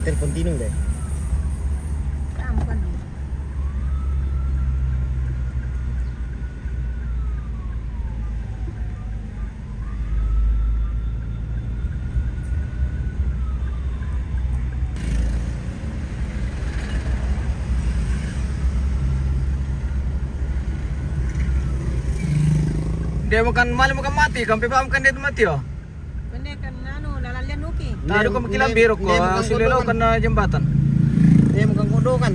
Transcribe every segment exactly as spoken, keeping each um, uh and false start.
Telepon Tinung deh. Kamu kan. Dia makan malam makan mati, kan pe makan dia mati oh. Kene kan anu, lalan lian uki. Tadi ko makilang biro ko, silelo kan jembatan. Dia makan kodokan.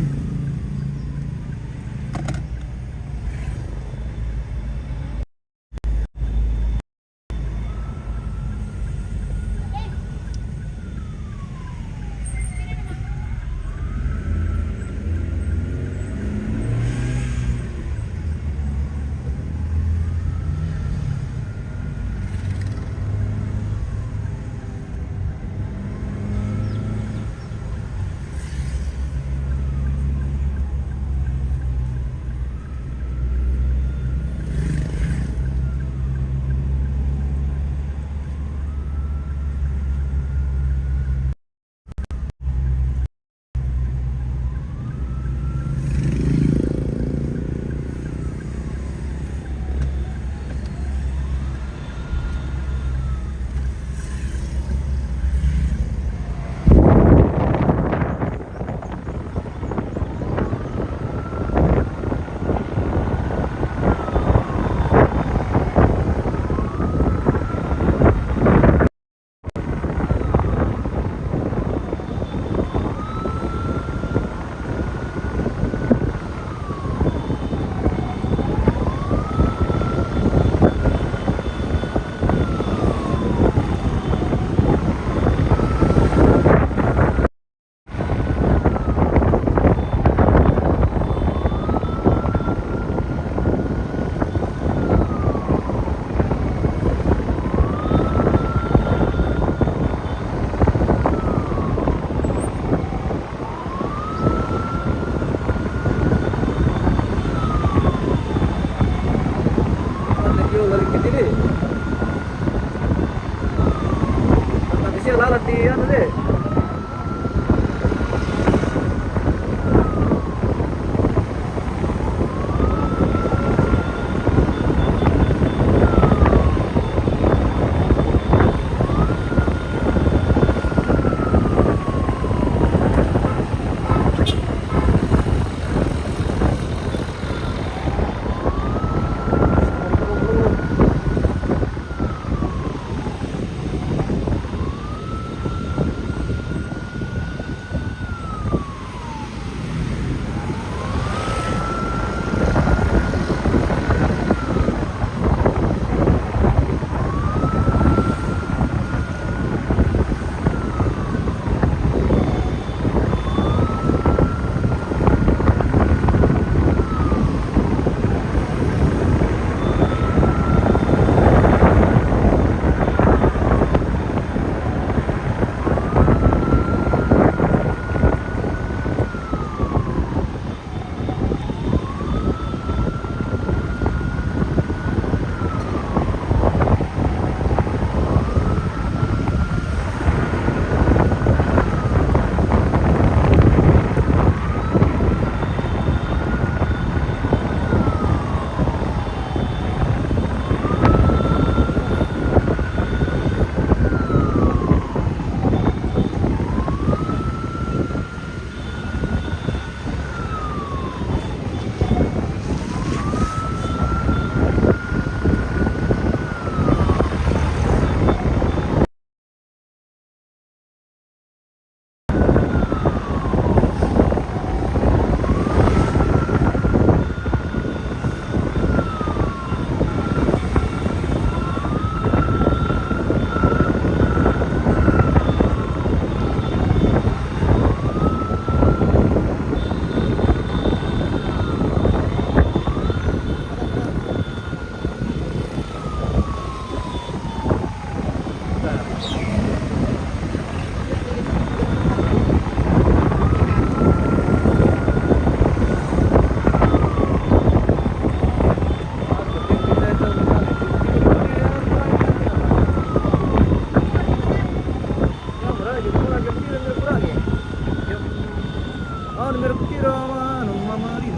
Numero kira mano, mama rin.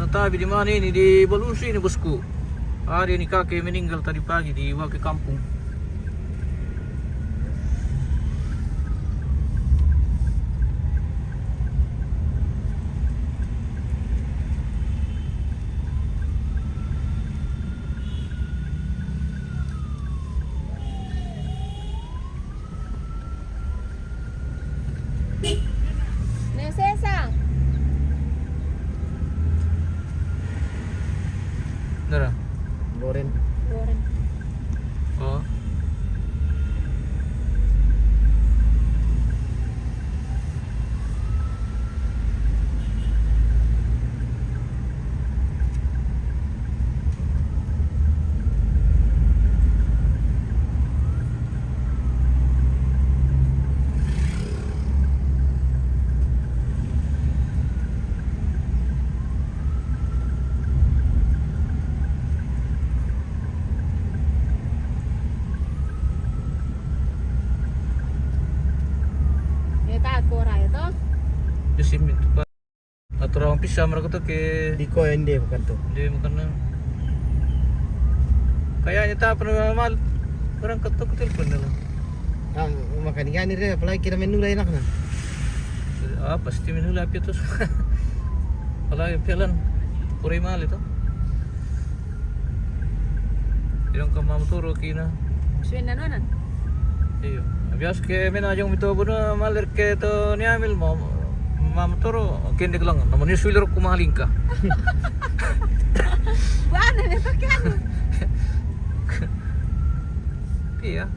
Tapi di mana ini? Di Balusu ini, bosku. Ada ini kakek meninggal tadi pagi di Wake Kampung. Nih, Sesa. Nara. Loren. Loren. Oh. Ya, tak kurang itu. Di sini tuh, Pak. Atau orang pisah mereka tuh ke. Di ko ende bukan tuh. Dia bukan. Kayaknya tak pernah mal. Orang ketuk telepon dulu. Ah, makan ikan ini, apalagi kita menula enak nah. Ah, pasti menula api tuh. Apalagi pelan. Pura mal itu. Yang ke Mamutoro kina. Suwen nanonan. Iyo. Biasa ke mena jong mito buno malir ke to ni amil mau Mamutoro kende kelang. Namun ni suiler kumalingka. Bana ne to kan. Iya.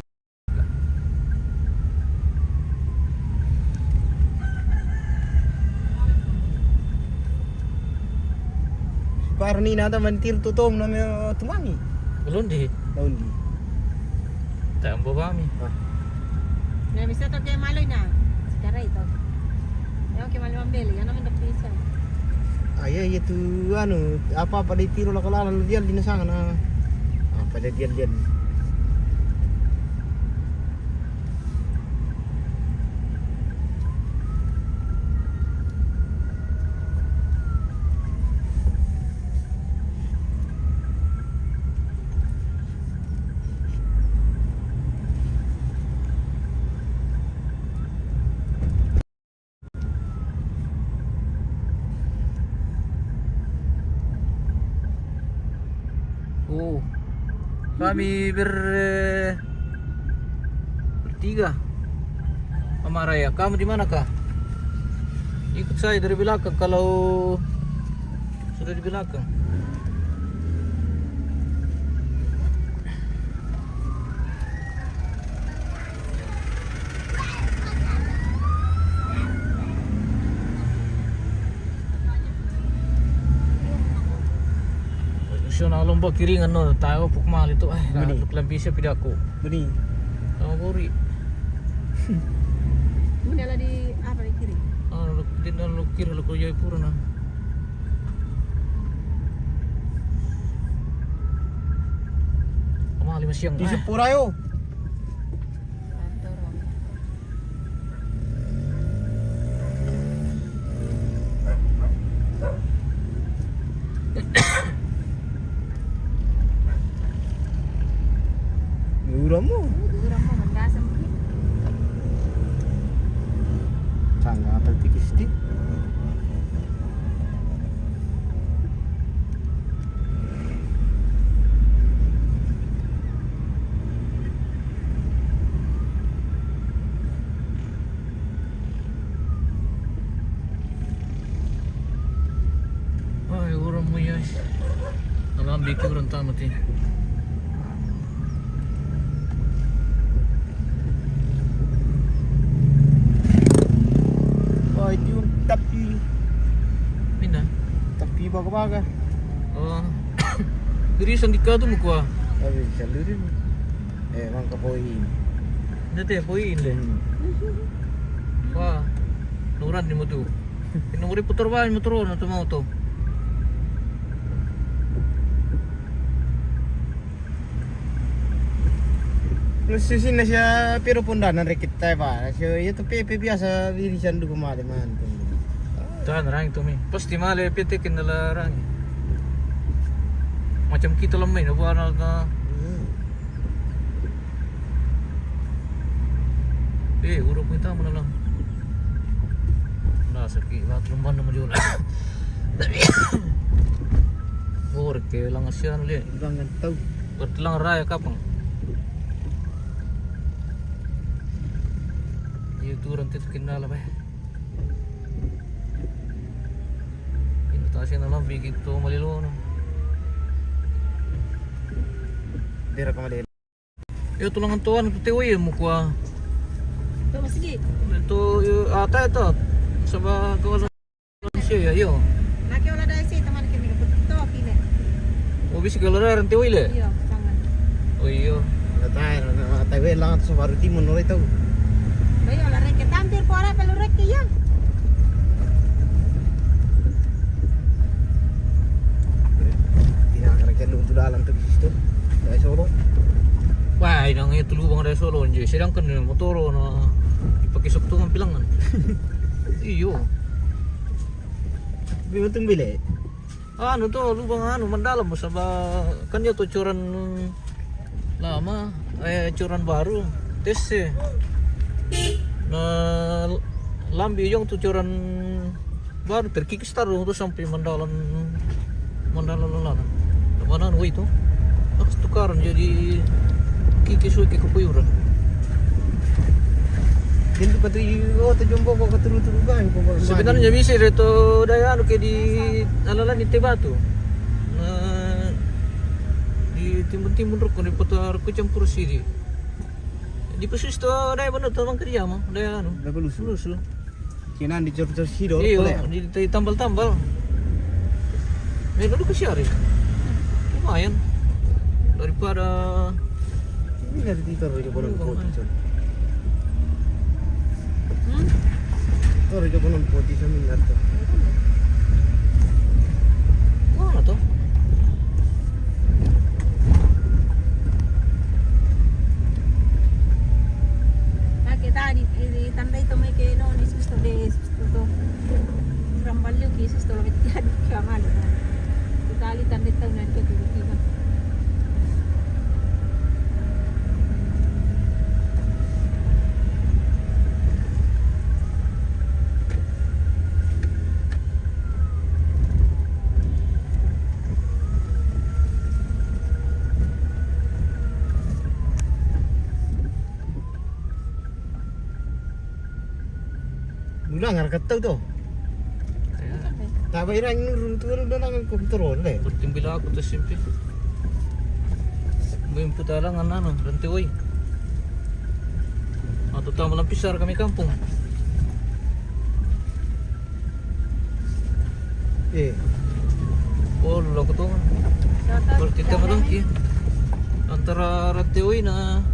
Parni nata mantir tutom na me tumani. Belum di. Belum di. Tambo bami. Ah. Na bisa to ke malo na. Sekarang itu. Ya, oke, malo mambeli, ya, namin tak bisa. Ah, iya, iya, tu, anu, apa-apa di tiro la kalala, dia di nasanga na. Apa dia, dia, dia. Oh. Kami ber-, eh, bertiga. Mama Raya, kamu di manakah? Ikut saya dari belakang kalau sudah di belakang. Siya na lomba kiringan no, tayo pukmal ito. Ay, buni. Duk lambi siya pidako. Buni. Ang guri. Muna la di apa di kiri? Ah, luk din na lukir luk ko yoy puro na. Kamali masiyang. Di ay. Pura yo. Uram mo. Uram mo, mandasam mo. Sangga atal tikis di. Ay, uram mo yan. Nalambi ko uram tama ti. Oh, ito yung tapi. Mina? Tapi baga-baga. Oh. Diri sandika tu mukwa. Abi, sandiri. Eh, mangka poin. Dati poin le. Hmm. Wah, nuran di mutu. Pinunguri putar ba motor na tu mau tu. Nus sisi na siya pero pundanan rikit tayo ba. Siya ito pepe biasa diri siya dugo mali man. Tuhan rang itu mi. Pasti mali piti kinala rang. Macam kita lamai na buana na. Hmm. Eh, uruk minta mana lang. Nah, sakit lah, lumban nama dia. Oh, reke lang asian le. Lang tau. Bertelang raya kapang. Iya tu rantai tu kenal apa? Ini tak asian alam bikin tu malilo no. Dia rekam ada. Yo, tulangan tuan tu tewe mo kwa. Tu masigi. Tu, yo, ata ito. Saba kawan siya, yo. Nake wala dai si, taman kini ko to kine. O, bisi kala ran tewe le. Iyo, sangan. O, iyo. Tayo, tayo lang sa baru timun no ito. Bayo, la reke tampir pora pelu reke ya. Tinakar ka nung tu dalan tu situ. Dari Solo. Wah, inang itu lubang dari Solo, anjir. Sedangkan ni motor na dipakai sok tu pilangan. Iyo. Bima tung bile. Anu tu lubang anu mendalam, saba kan dia tu curan lama, eh, curan baru. Tes eh. Na lambi jong tu curan baru terkikis taru tu sampai mandalan, mandalan lalan. Mana anu itu? Tukaran jadi kikis wiki kukuyuran. Tentu kata iyo tu jombo ko katuru-turu bang ko. Sebenarnya bisa deh tu daya anu ke di alalan di Tebatu. Na di timun-timun roko ni putar ku campur sidi. Di pesus tu daya benar tu mang kerja mo daya anu. Dah belusu. Belusu. Kena di jor-jor sido. Iyo, di tambal-tambal. Melo lu kasiari. Lumayan. Daripada ini dari titor aja bonon poti. Hmm? Titor aja bonon poti sambil ngatur. Mana tuh? Nah, kita di, di tandai to mai ke no di susto de susto to. Kurang balu ki susto lo metian ke amalu. Kita li tandai tau nan ke dulu tiba. Mula ngar katau to. Taba irang nurun tu lu dalam kontrol le. Bertimbila aku tu simpi. Main putalang anu rantai wai. Atau tamu lampisar kami kampung. Eh. Oh, lu aku tu. Berarti kita melengki antara rantai wai na.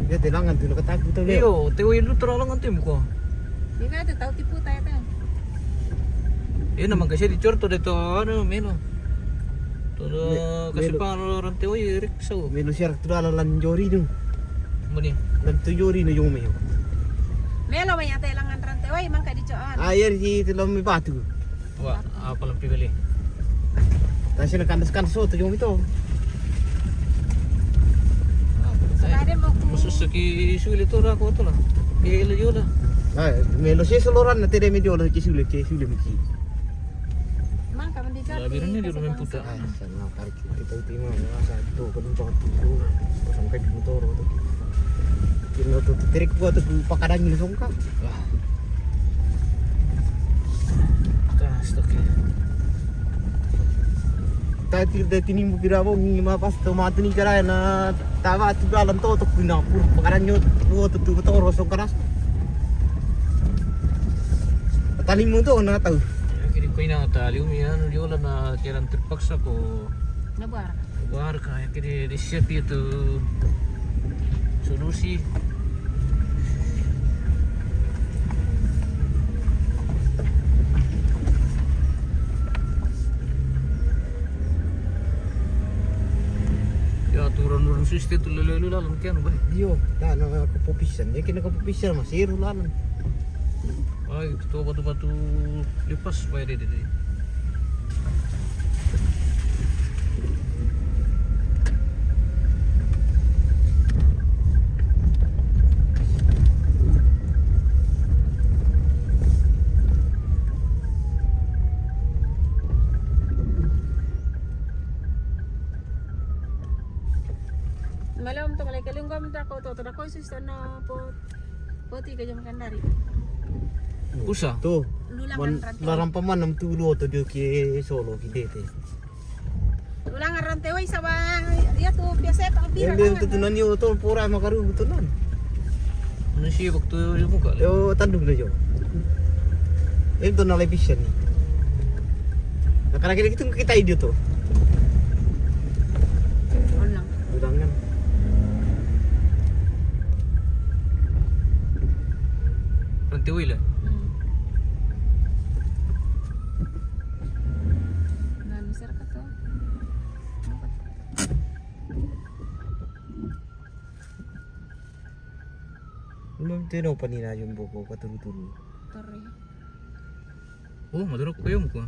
Dia telangan tu nak kataku tu le. Iyo, tewe lu terlalu nganti muka. Ina tu tau tipu tai tai. Ina mangkasi di corto de to anu melo. Todo kasi pang rantai wai rik sau. Melo siar tu dalam lan jori tu. Mani. Lan tu jori na jome. Melo banyak telangan rantai wai mangka di coan. Air di dalam batu. Wa, apa lampi beli? Kasi na kandas-kandas so tu jong ito. Musus saki suli tu ra ko tu la. Ke ila yola. Melo si soloran na tede mi diola ki suli ki suli mi ki. Labi ni di rumah puta. Sana kari kita itu mah rasa tu kan tu tu sampai di motor tu. Kino tu terik gua tu pakadang ni songka. Tadi dari tini mau kira mau ngi ma pas tu mati ni kira na tawa tu dalam tu tu kuna pur pakaranyo tu tu tu tu rosong keras. Tali mu tu na tahu. Kiri kuina tali umi anu diola na kiran terpaksa ko. Nabar. Warga yang kini disiap itu solusi. Ya, turun-turun suste tu lelu-lelu lalu kian bah. Iyo, tak nak kepopisan. Dia kena kepopisan masih lalu. Ay, itu batu-batu lepas supaya dia, dia, dia. Malam tu, malai ke lungguh minta ko tu, tu dah ko sus tu no po, poti ke jam kan dari. Usa. Tu. Lulang Man, kan rantai. Larang paman nam tu lo tu dio ke solo ki dete. Lulang kan rantai wai saba, ya tu biasa tak. Yang lebih dia tu tu nani tu pura makaru tu nan. Nasi waktu dia buka. Yo tanduk na jo. Itu na lebih seni. Nah, karena kita, kita, kita ide tu. Ulang. Ulang kan. Rantai wai lah. Hmm. Nah, masyarakat tu. Belum tino panina jumbo ko katuru-turu. Tore. Oh, madurok ko yung ko.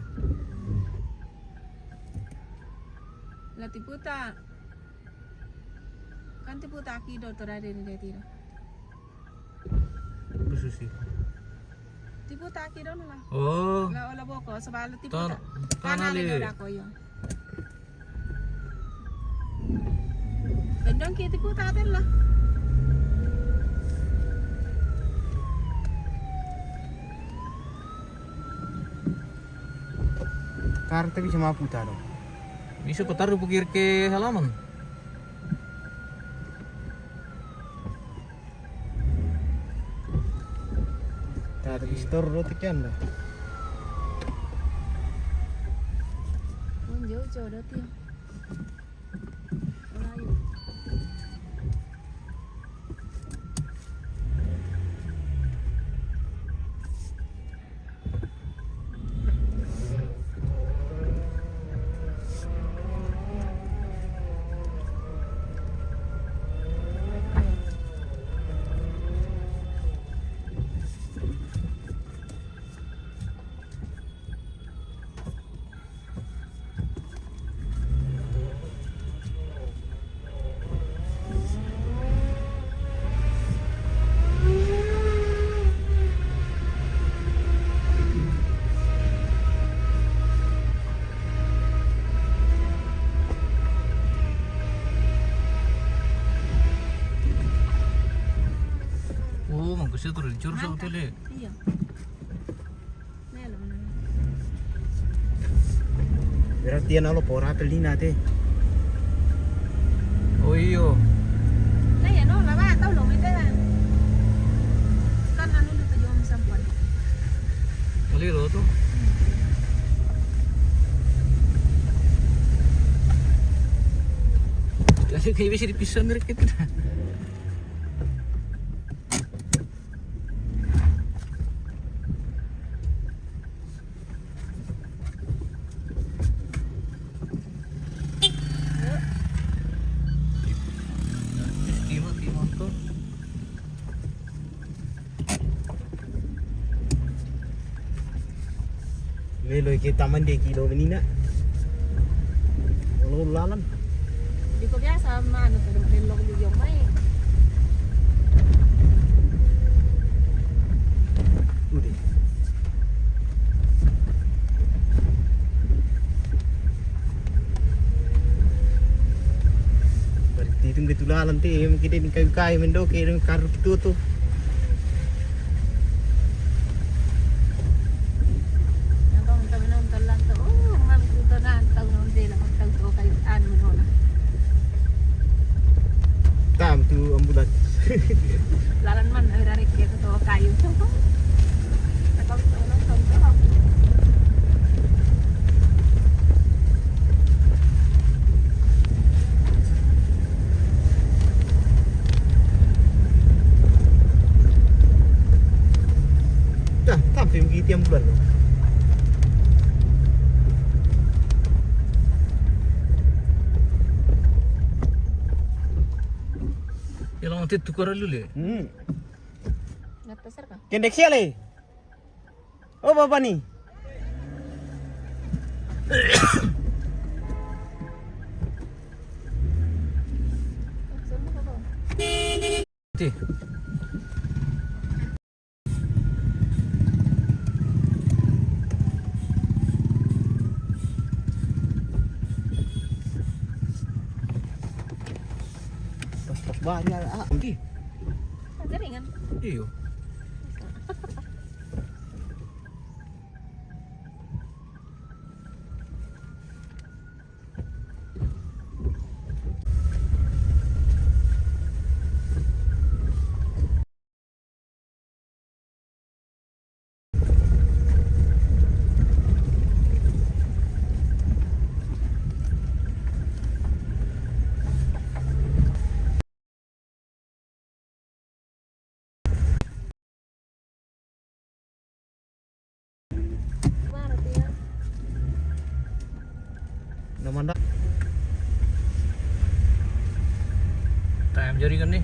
Lati puta. Kan ti puta aki do to dade ni dati do. Susi. Ti puta aki do na la. Oh. La ola boko sebala ti puta. Kana le do da ko yung. Kendang ki ti puta ten la. Tar tapi sama puta do. Bisa ko taru pukir ke halaman. Tata pistor roti kian dah. Jauh-jauh roti. Oh, mangkusi tu rincur sa hotel eh. Iya. Berarti yan alo pora pelina te. Oh iyo. Nah ya no, laba tau lo mete. Kan anu lu tujuh sampuan. Mali lo tu. Kasi kayak bisa dipisah mereka itu dah. Tima, tima tu. Melo kita mandi kilo menina. Kalau lalan. Di ko biasa mana tu dong lelok di jong mai. Udah. Berarti itu gitu lalan ti, kita ni kayu-kayu mendo, kayu karu tu tu. Nabang kami nang talan to. Oh, mami ko to na, tau nang dela, magtau to kay an mo na. Tam tu ambulans. Laran man, ay rarik kay to kayo. Nakaw to nang tau to. Dah, tam film kita yang bulan tu. Ilang ti tukar lu le. Hmm. Nata sir ka? Kendek siya le. Oh, baba ni. Ti. Banyak ah. Ih, Jaringan. Iyo. Udah mandek. Time jaringan nih.